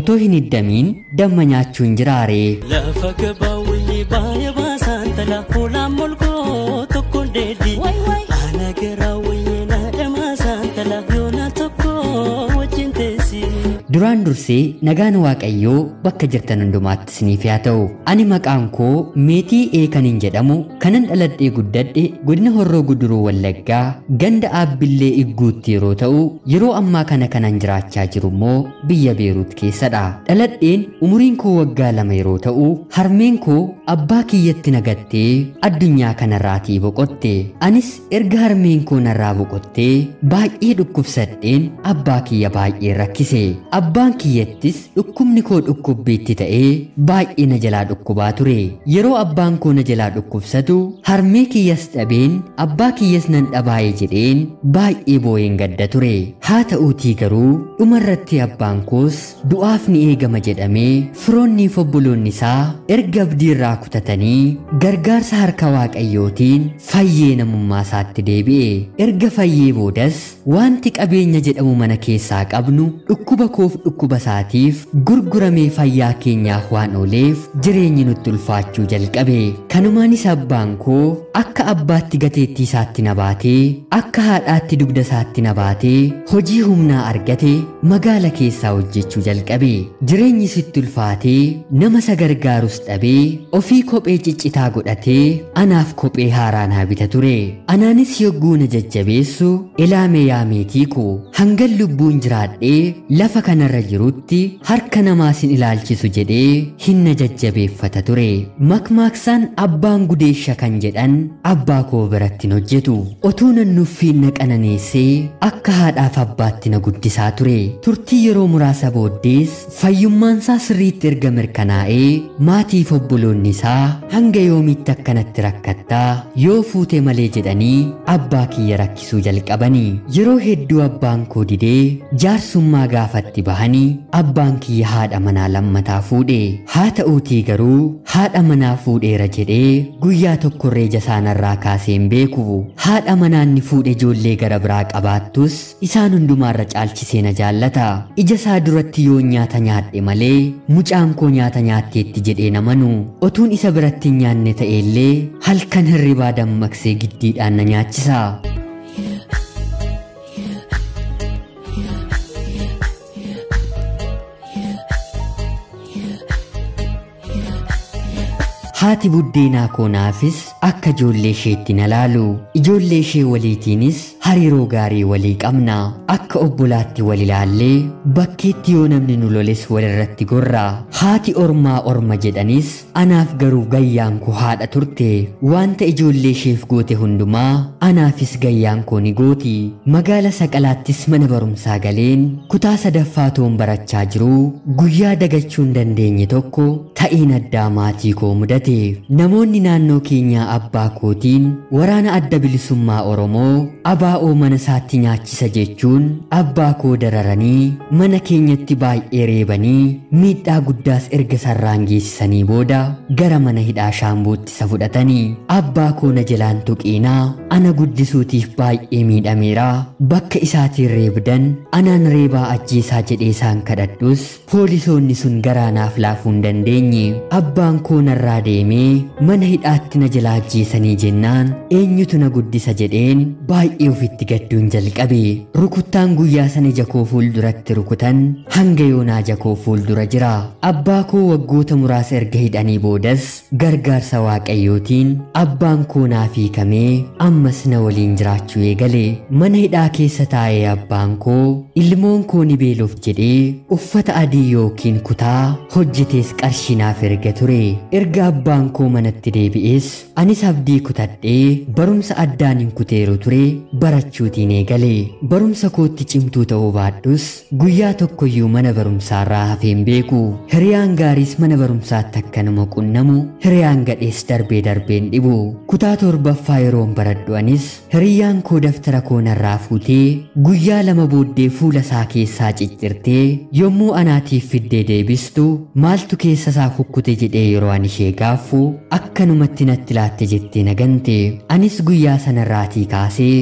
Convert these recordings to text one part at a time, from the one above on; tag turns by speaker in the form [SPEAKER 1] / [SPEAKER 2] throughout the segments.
[SPEAKER 1] Otoo hin hiddamiin damma nyaachuun jiraaree.
[SPEAKER 2] Lafa gabaa wayii baay'ee baasaan tala fuulaan molkoo tokkoon deeddi. Ana garaa wayii naadhamaa saantala yoona tokko wajjin teessi.
[SPEAKER 1] Duraan dursee nagaan Waaqayyoo bakka jirtan hundumaatti isiniif haa ta'u. Ani maqaan koo Meetii Eekaniin jedhamu kanan dhaladhee guddadhe godina Horroo Guduruu Wallaggaa ganda Aabbillee Igguutti yeroo ta'u, yeroo ammaa kana kanan jiraachaa jiru immoo biyya Beeruut keessadha. Dhaladheen umuriin koo waggaa 2 yeroo ta'u, harmeen koo abbaa kiyyatti nagattee addunyaa kanarraatii boqotte. Anis erga harmeen koo narraa boqottee baay'ee dhukkubsadheen abbaa kiyya baay'ee rakkise. Abbaan kiyyattis dhukkubni koo dhukkubbiitti ta'ee baay'ee na jalaa dhukkubaa ture. Yeroo abbaan koo na jalaa dhukkubsatu harmee kiyyas dhabeen abbaa kiyyas nan dhabaayee jedheen baay'ee boo'een gadda ture. Haa ta'uutii garuu dhumarratti abbaan koos du'aaf ni eegama jedhamee firoonnii fi obboloonni isaa erga abdii irraa kutatanii gargaarsa harka Waaqayyootiin fayyee namummaa isaatti deebi'e. Erga fayyee boodas wanti qabeenya jedhamu mana keessaa qabnu dhukkuba koof dhukkuba isaatiif gurguramee fayyaa keenyaaf waan ooleef jireenyi nutti ulfaachuu jalqabe. Kanumaanis abbaan koo akka abbaatti gateettii isaatti na baatee, akka haadhaatti dugda isaatti na baatee hojii humnaa argate magaala keessaa hojjechuu jalqabe. Jireenyi sitti ulfaatee nama isa gargaarus dhabee ofii kophee ciccitaa godhatee anaaf kophee haaraa naa bita ture. Anaanis yogguu na jajjabeessu ilaamee yaa meetii koo hangan lubbuun jiraadhee lafa kanarra jirutti harka namaa sin ilaalchisu jedhee hin na jajjabeeffata ture. Makmaaksaan abbaan gudeesha kan jedhan abbaa koo biratti hin hojjetu. Otuu nan nuffiin na qananeessee akka haadhaaf abbaatti na guddisaa ture. Turtii yeroo muraasa booddees fayyummaansaa sirriitti erga mirkanaa'ee maatiif obboloonni isaa hanga yoomiitti akkanatti rakkattaa yoo fuute malee jedhanii abbaa kiyya rakkisuu jalqabanii. Yeroo hedduu abbaan koo didee jaarsummaa gaafatti bahanii abbaan kiyya haadha manaa lammataa fuudhe. Haa ta'uutii garuu haadha manaa fuudheera jedhee guyyaa tokkorree ija isaanarraa kaasee hin beeku. Haadha manaa inni fuudhe ijoollee gara biraa qabaattus isaan hundumaarra caalchisee na jaallata. Ija isaa duratti yoo nyaata nyaadhe malee mucaan koo nyaata nyaatteetti jedhee namanu. Otuun isa biratti hin nyaanne ta'ellee halkan hirribaa dammaqsee giddiidhaan na nyaachisa. Haati buddeenaa koonaafis akka ijoollee isheetti na laalu. Ijoollee ishee waliitiinis hariiroo gaarii walii qabna. Akka obbolaatti wal ilaallee bakkeetti yoo namni nu loles walirratti gorra. Haati ormaa orma jedhanis anaaf garuu gayyaan koo haadha turte. Wanta ijoollee isheef goote hundumaa anaafis gayyaan koo ni gooti. Magaala Saqalaattis mana barumsaa galeen kutaa sadaffaa toon barachaa jiruu guyyaa dagachuu hin dandeenye tokko ta'iin addaa maatii koo mudate. Namoonni naannoo keenyaa abbaa kootiin waraana adda bilisummaa Oromoo abaa'oo mana isaatti nyaachisa jechuun abbaa koo dararanii mana keenyatti baay'ee reebanii miidhaa guddaas erga sarraan geessisanii booda gara mana hidhaa Shaambuutti isa fudhatanii. Abbaa koo na jalaan tuqiinaa ana guddisuutiif baay'ee miidhameera, bakka isaatiin reebdan anaan reebaa ajjeesaa jedhee isaan kadhadhus poolisoonni sun garaa naaf laafuu hin dandeenye. Abbaan koo narraa deemee mana hidhaatti na jalaa ajjeesanii jennaan eenyutu na guddisa jedheen baay'ee ofitti gadduun jalqabe. Rukuttaan guyyaa sana ija koo fuulduratti rukutan hanga yoonaa ija koo fuuldura jira. Abbaa koo waggoota muraasa erga hidhanii boodas gargaarsa Waaqayyootiin abbaan koo naaf hiikamee ammas na waliin jiraachuu eegale. Mana hidhaa keessa taa'ee abbaan koo ilmoon koo ni beeloof jedhee uffata adii yookiin kutaa hojjetees qarshii naaf erga ture. Erga abbaan koo manatti deebi'es anis abdii kutadhee barumsa addaan hin kuteeru ture barachuutiin eegale. Barumsa kootti cimtuu ta'uu baadhus guyyaa tokkoyyuu mana barumsaarraa hafee hin beeku. Hiriyaan gaariis mana barumsaatti akkanuma qunnamu, hiriyaan gadhees darbee darbeen dhibu. Kutaa torbaffaa yeroon baradhu anis hiriyyaan koo daftara koo narraa fuutee guyyaa 2 booddee fuula isaa keessaa ciccirtee yommuu anaatiif fiddee deebistu maaltu keessa isaa kukkute jedhee yeroo ani ishee gaaffu akkanumatti natti laatte jettee na gante. Anis guyyaa sanarraatii kaasee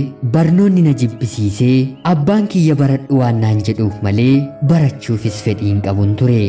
[SPEAKER 1] Barnoonni na jibbisiisee abbaan kiyya baradhu waan naan jedhuuf malee barachuufis fedhii hin qabun ture.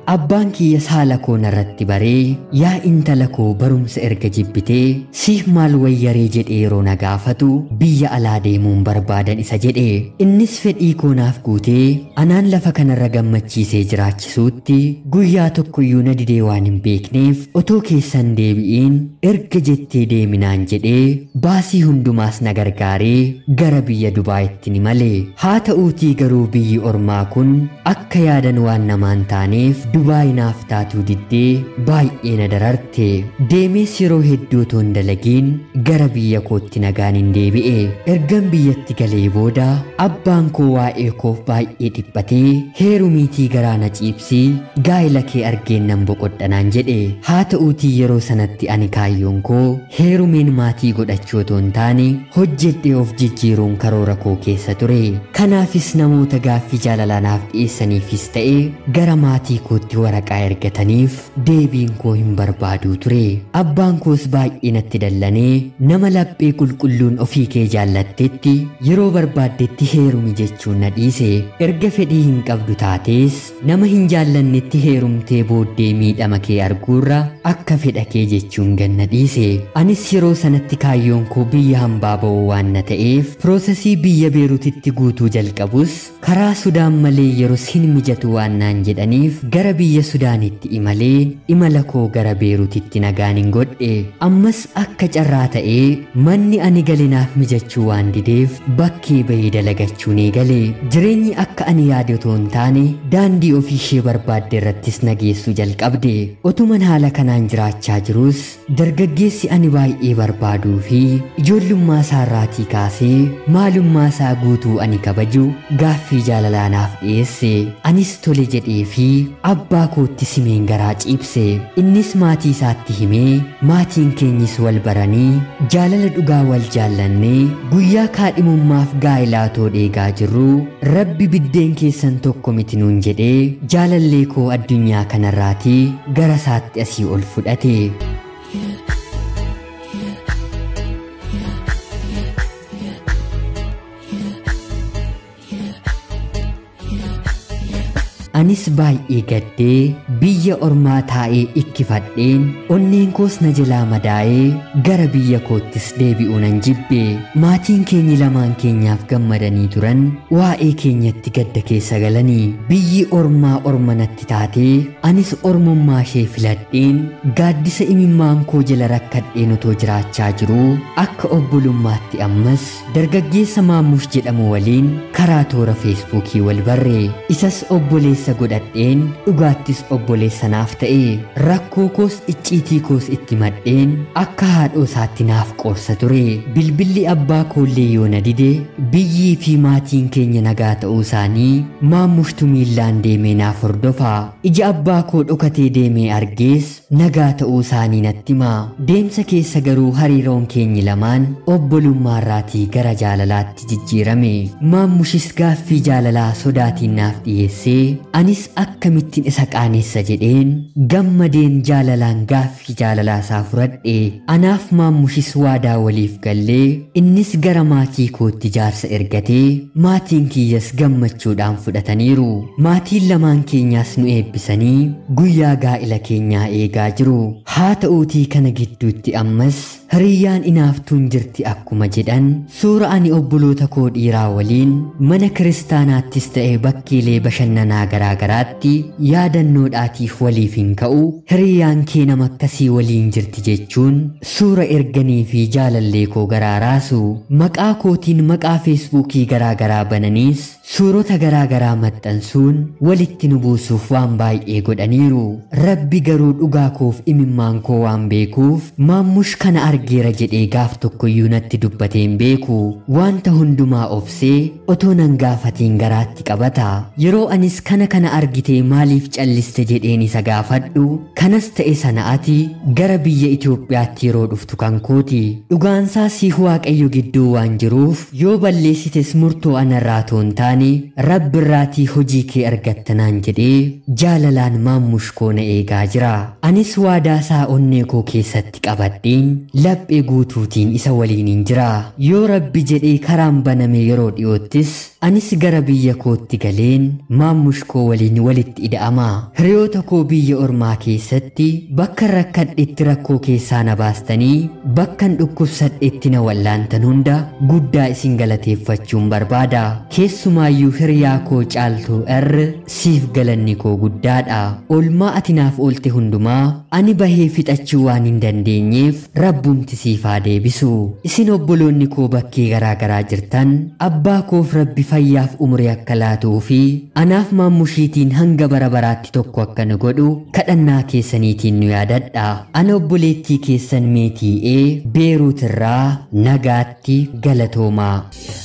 [SPEAKER 1] Abbaan kiyya saala koo narratti baree yaa intala koo barumsa erga jibbitee siif maal wayyaree jedhee yeroo na gaafatu biyya alaa deemuun barbaadan isa jedhe. Innis fedhii koo naaf guutee anaan lafa kanarra gammachiisee jiraachisuutti guyyaa tokkoyyuu na didee waan hin beekneef otoo keessan deebi'iin erga jettee deeminaan jedhee baasii hundumaas na gargaaree gara biyya Dubaayitti ni male. Haa ta'uutii garuu biyyi ormaa kun akka yaadan waan namaan taaneef Dubaay naaf taatuu diddee baay'ee na dararte. Deemees yeroo hedduu otoo hin dalagiin gara biyya kootti nagaan hin deebi'e. Ergan biyyatti galee booda abbaan koo waa'ee koof baay'ee dhiphatee heerumiitii garaa na ciibsii gaa'ela kee argeen nan boqodhanaan jedhe. Haa ta'uutii yeroo sanatti ani kaayyoon koo heerumeen maatii godhachuu otoo hin taane hojjedhee of jijjiiruun karoora koo keessa ture. Kanaafis namoota gaaffii jaalalaa naaf dhiyeessaniifis ta'e gara maatii kootti waraqaa ergataniif deebiin koo hin barbaaduu ture. Abbaan koos baay'ee natti dallanee nama laphee qulqulluun ofii kee jaallattetti yeroo barbaaddetti heerumi jechuun na dhiise. Erga fedhii hin qabdu taatees nama hin jaallannetti heerumtee booddee miidhama kee arguurra akka fedha kee jechuun ganna dhiise. Anis yeroo sanatti kaayyoon koo biyya hambaa ba'uu waan na ta'eef piroosesii biyya Beeruutitti guutuu jalqabus karaa Sudaan malee yeroos hin mijatu waan naan jedhaniif gara biyya Sudaanitti imalee imala koo gara Beeruutitti nagaan hin godhe. Ammas akka carraa ta'ee manni ani galinaaf mijachuu waan dideef bakkee bahee dalagachuun eegale. Jireenyi akka ani yaade otoo hin taane daandii ofii ishee barbaadde irrattis na geessuu jalqabde. Otuman haala kanaan jiraachaa jirus dargaggeessi ani baay'ee barbaaduu fi ijoollummaa isaarraatii kaasee maalummaa isaa guutuu ani kabaju gaaffii jaalalaa naaf dhiyeesse. Anis tole jedhee fi abbaa kootti simeen garaa ciibse. Innis maatii isaatti himee maatiin keenyis wal baranii jaalala dhugaa wal jaallannee guyyaa kaadhimummaaf gaa'elaa otoo dheegaa jirru Rabbi biddeen keessan tokko miti nuun jedhee jaalallee koo addunyaa kanarraatii gara isaatti asii ol fudhate. Anis baay'ee gaddee biyya ormaa taa'ee ikkifadheen onneen koos na jalaa madaa'ee gara biyya koottis deebi'uu nan jibbe. Maatiin keenyi lamaan keenyaaf gammadanii turan waa'ee keenyatti gadda keessa galanii biyyi ormaa orma natti taatee anis ormummaa ishee filadheen gaaddisa imimmaan koo jala rakkadheen otoo jiraachaa jiruu akka obbolummaatti ammas dargaggeessa Maammush jedhamu waliin karaa toora Feesbuukii wal barre. Isas obboleessa godhadheen dhugaattis obboleessa naaf ta'e. Rakkoo koos icciitii koos itti madheen akka haadhoo isaatti naaf qoorsa ture. Bilbilli abbaa koollee yoo na dide biyyii fi maatiin keenya nagaa ta'uu isaanii Maammushtu miillaan deemee naaf hordofa. Ija abbaa koo dhokatee deemee argees nagaa ta'uu isaanii natti hima. Deemsa keessa garuu hariiroon keenyi lamaan obbolummaarraatii gara jaalalaatti jijjiirame. Maammushis gaaffii jaalalaa sodaatiin naaf dhiyeessee anis akkamittiin isa qaanessa jedheen gammadeen jaalalaan gaaffii jaalalaa isaa fudhadhe. Anaaf Maammushis waadaa waliif gallee innis gara maatii kootti jaarsa ergatee maatiin kiyyas gammachuudhaan fudhataniiru. Maatiin lamaan keenyaas nu eebbisanii guyyaa gaa'ila keenyaa eegaa jiru. Haa ta'uutii kana gidduutti ammas hiriyyaan inaaftuun jirti akkuma jedhan suura ani obboloota koo dhiiraa waliin mana kiristaanaattis ta'e bakkeelee bashannanaa garaa garaatti yaadannoodhaatiif waliif hin ka'u hiriyyaan kee nama akkasii waliin jirti jechuun suura erganii fi jaalallee koo garaa raasu. Maqaa kootiin maqaa Feesbuukii garaa garaa bananiis suurota garaa garaa maxxansuun walitti nu buusuuf waan baay'ee godhaniiru. Rabbi garuu dhugaa koof imimmaan koo waan beekuuf Maammush kana argeera jedhee gaaf tokkoyyuu natti dubbatee hin beeku. Wanta hundumaa obsee otoo nan gaafatiin garaatti qabata. Yeroo anis kana kana argitee maaliif calliste jedheen isa gaafadhu, kanas ta'e sana ati gara biyya Itoophiyaatti yeroo dhuftu kan kooti. Dhugaansaa siif Waaqayyo gidduu waan jiruuf yoo balleessites murtoo anarraa otoo hin taane Rabbirraatii hojii kee argattanaan jedhee jaalalaan Maammush koo na eegaa jira. Anis waadaa isaa onnee koo keessatti qabadheen laphee guutuutiin isa waliinin jira. Yoo Rabbi jedhee karaan baname yeroo dhiyoottis anis gara biyya kootti galeen Maammush koo waliin walitti ida'ama. Hiriyoota koo biyya ormaa keessatti bakka rakkadhetti rakkoo keessaa na baastanii bakkan dhukkubsadhetti na wallaantan hunda guddaa isin galateeffachuun barbaada. Keessumaayyuu hiriyaa koo Caaltuu R siif galanni koo guddaadha. Oolmaa ati naaf oolte hundumaa ani bahee fixachuu waan hin dandeenyeef Rabbumti siif haa deebisu. Isin obboloonni koo bakkee garaa garaa jirtan abbaa koof Rabbi fayyaaf umurii akka laatuu fi anaaf Maammushiitiin hanga bara baraatti tokko akka nu godhu kadhannaa keessaniitiin nu yaadadha. Ana obboleettii keessan Meetii E Beeruut irraa nagaatti galatoomaa.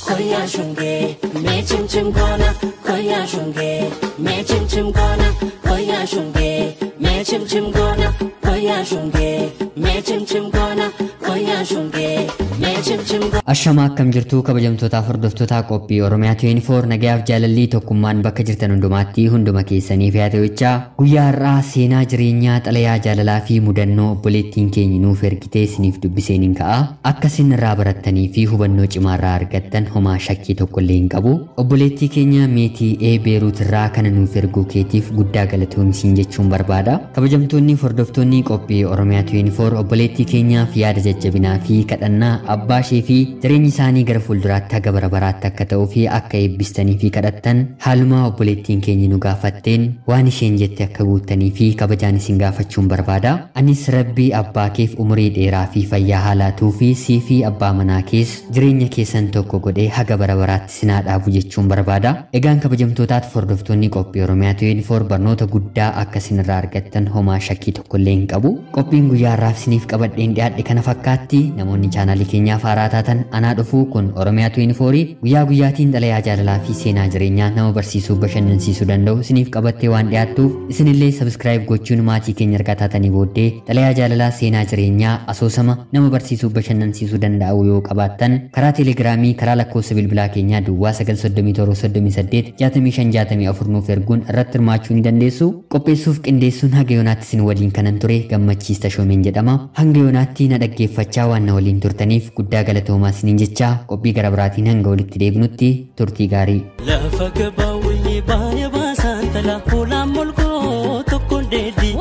[SPEAKER 2] Koyaa shungee mee chim chim goona, koyaa shungee mee chim chim goona, koyaa shungee mee chim chim goona, koyaa shungee mee chim chim goona, koyaa shungee mee chim chim goona.
[SPEAKER 1] Ashamaa, akkam jirtuu kabajamtootaaf hordoftoota qophii Oromiyaa 24? Nagayaaf jaalallii tokkummaan bakka jirtan hundumaatti hunduma keessaniif yaa ta'uchaa, guyyaa har'aa seenaa jireenyaa, xalayaa jaalalaa fi mudannoo obboleettiin keenya nuuf ergitee isiniif dubbiseen hin ka'a. Akka isin irraa barattanii fi hubannoo cimaa irraa argattan homaa shakkii tokko illee hin qabu. Obboleettii keenya Meetii E Beeruut irraa kana nuuf erguu keetiif guddaa galatoomsiin jechuun barbaada. Kabajamtoonni fi hordoftoonni qophii Oromiyaa 24, obboleettii keenyaaf yaada jajjabinaa fi kadhannaa abbaa ishee fi jireenyi isaanii gara fuulduraatti haga bara baraatti akka ta'uu fi akka eebbistanii fi kadhattan, haaluma obboleettiin keenya nu gaafatteen waan isheen jette akka guuttanii fi kabajaan isin gaafachuun barbaada. Anis Rabbi abbaa keef umurii dheeraa fi fayyaa haalaatuu fi sii fi abbaa manaa kees jireenya keessan tokko godhee haga bara baraatti sinaa dhaabu jechuun barbaada. Egaan kabajamtootaaf hordoftoonni qophii Oromiyaa 24, barnoota guddaa akka isin irraa argattan homaa shakkii tokko illee hin qabu. Qophiin guyyaa har'aaf isiniif qabadheen dhiyaadhe kana fakkaatti. Namoonni chaanaalii keenyaaf haaraa taatan, anaa dhufuu. Kun Oromiyaa 24, guyyaa guyyaatiin xalayaa jaalalaa fi seenaa jireenyaa nama barsiisuu bashannansiisuu danda'u isiniif qabattee waan dhiyaattuuf, isinillee subscribe gochuun maatii keenya ergaa taatanii booddee xalayaa jaalalaa, seenaa jireenyaa, asoosama nama barsiisuu bashannansiisuu danda'u yoo qabaattan karaa Teelegiraamii, karaa lakkoofsa bilbilaa keenyaa duwwaa 937 38 65 64 nuuf erguun irratti hirmaachuu ni dandeessu. Qopheessuuf qindeessuun haga yoonaatti isin waliin kanan ture Gammachiis Tashoomeen jedhama. Hanga yoonaatti na dhaggeeffachaa waan na waliin turtaniif guddaa galatoomaa isiniin jechaa, qophii gara biraatiin hanga walitti deebinutti turtii gaarii.
[SPEAKER 2] Lafa gabaa wayii baay'ee baasaan tala hoolaan molkoo tokkoon dheedhi.